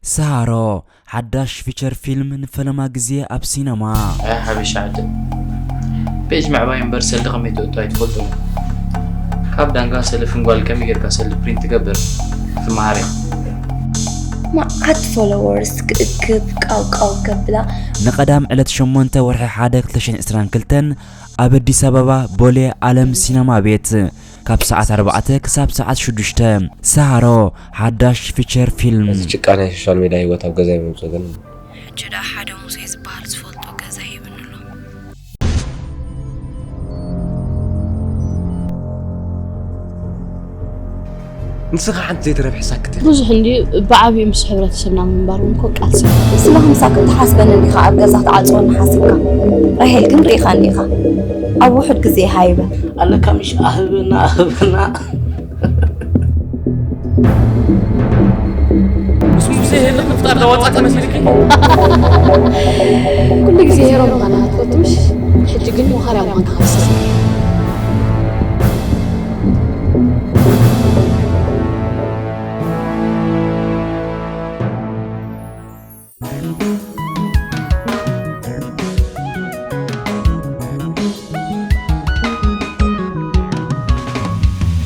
ሰሃሮ ሓዳሽ ፊቸር ፊልም ንፈለማ ግዜ ኣብ ሲነማ። ኣያ ሓበሻ ዓደይ፣ ፔጅ ምዕባይ እምበር ሰልዲ ከመይ ትእቱ ኣይትፈልጡን። ካብ ዳንጋ ሰልፍን ጓል ከመይ ጌርካ ሰልዲ ፕሪንት ትገብር ትመሃር እያ። መዓት ፎሎወርስ ክእክብ ቃውቃው ከብላ። ንቐዳም ዕለት ሸሞንተ ወርሒ ሓደ ክልተ ሽሕን ዕስራን ክልተን ኣብ ኣዲስ ኣበባ ቦሌ ኣለም ሲነማ ቤት ካብ ሰዓት ኣርባዕተ ክሳብ ሰዓት ሽዱሽተ። ሰሃሮ ሓዳሽ ፊቸር ፊልም። እዚ ጭቃ ናይ ሶሻል ሚድያ ህይወት ኣብ ገዛ ይመምፅኦ ግን ሕጂ ደኣ ሓደ ሙሴ ዝበሃል ዝፈልጦ ገዛ ሂብኒ ኣሎ። ንስኻ ሓንቲ ዘይትረብሒ ሳክት ኢኻ። ብዙሕ እንዲ ብዓብዩ ምስ ሕብረተሰብና ምንባር እውን እኮ ቃልሲ እዩ። ስለ ከምሳክ ትሓስበኒ እንዲኻ ኣብ ገዛ ትዓፅወኒ ሓሲብካ? ራሄል ግን ርኢኻኒ ኢኻ ኣብ ውሑድ ግዜ ሃይበ። ኣለካ ምሽ ኣህብና ኣህብና ምስ ሙሴ ህልኽ ምፍጣር ለዋጣ ተመሲልኪ። ኩሉ ግዜ ሄሮም ምዃንካ ትፈቱ ምሽ? ሕጂ ግን መኻርያ ምዃንካ ክስስ።